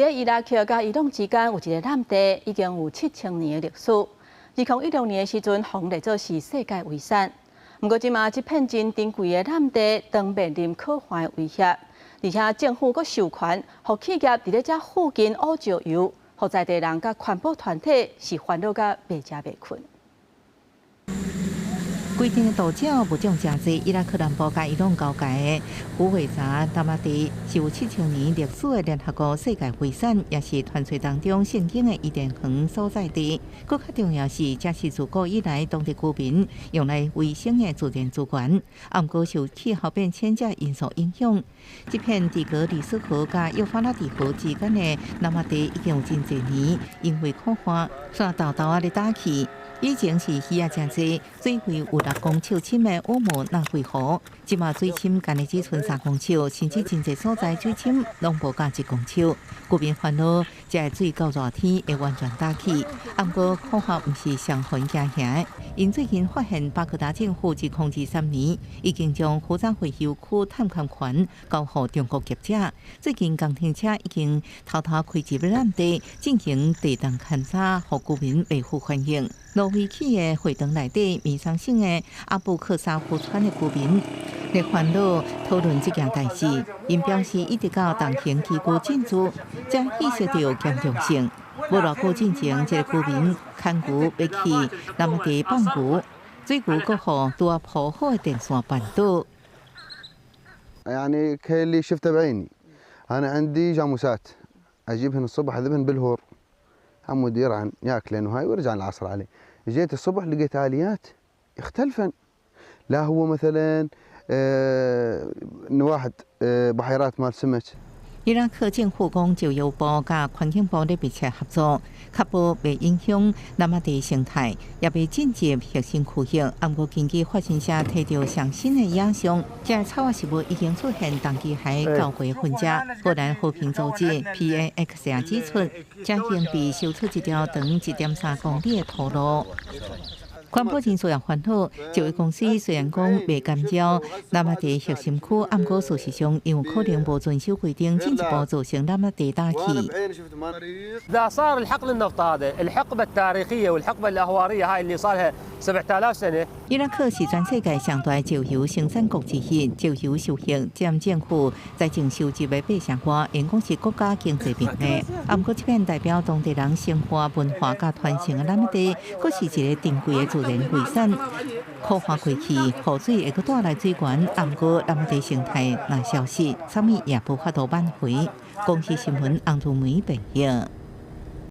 佇伊拉克佮伊朗之間有一个濫地，已經有7000年的歷史。2016年的時陣，予列做是世界遺產。毋過，這馬這片真珍貴的濫地，當面臨洘旱的威脅，而且政府閣授權，予企業佇咧遮附近挖石油，予在地人佮環保團體是煩惱甲袂食袂睏。規陣的島鳥物種誠濟，伊拉克南部佮伊朗交界的虎尾閘南馬地是有七千年歷史的聯合國世界遺產，也是傳說當中聖經的伊甸園所在地。閣較重要是，這是自古以來當地居民用來維生的自然資源。毋過受氣候變遷這因素影響，這片底格里斯河佮幼發拉底河之間的南馬地已經有真濟年，因為洘旱，沙沓沓仔咧打去。以前是魚仔誠濟，水位有6公尺深的烏姆納惠河，這馬水深干焦只賰3公尺，甚至真濟所在水深攏無到1公尺。居民煩惱，這个水到熱天會完全焦去。毋過洘旱毋是上予𪜶驚嚇的，𪜶最近發現巴格達政府自2023年已經將虎扎回收區探勘權交予中國業者。最近工程車已經偷偷開入濫地進行地動勘查，予居民袂赴反應。路飛起的會堂內底，米桑省的阿布克沙夫村的居民咧煩惱討論這件代誌，𪜶表示一直到重型機具進駐，才意識到嚴重性。無偌久進前，這个居民牽牛欲去南馬地放牛，水牛閣予拄仔鋪好的電線絆倒。 يعني اللي شفته بعيني، انا عندي جاموسات اجيبهن الصبح اذبهن بالهور عمود يرعن ياكلن وهاي ويرجع العصر علي. جيت الصبح لقيت اليات اختلفن، لا هو مثلا واحد بحيرات مال سمك. 伊拉克政府講，石油部佮環境部咧密切合作，確保袂影響南馬地生態，也袂進入核心區域。毋過根據法新社提著上新的影像，這个草仔食物已經出現長期海交界痕跡。波蘭和平組織 PAX 也指出，這已經被修出一條長1.3公里的土路。環保人士也煩惱，石油公司雖然講袂干擾南馬地核心區，毋過事實上有可能無遵守規定，進一步造成南馬地焦去。 إذا صار الحقل النفط هذا الحقبة التاريخية والحقبة الأهوارية هاي اللي صار لها 7000 سنة。伊拉克是全世界上大石油生產國之一，石油收益佔政府財政收入的8成外，因講是國家經濟命脈。毋過這片代表當地人生活文化佮傳承的南馬地，閣是一个珍貴的自然遺產。洘旱過去，雨水會閣帶來水源，毋過南馬地生態若消失，啥物也無法度挽回。公視新聞洪如梅編譯。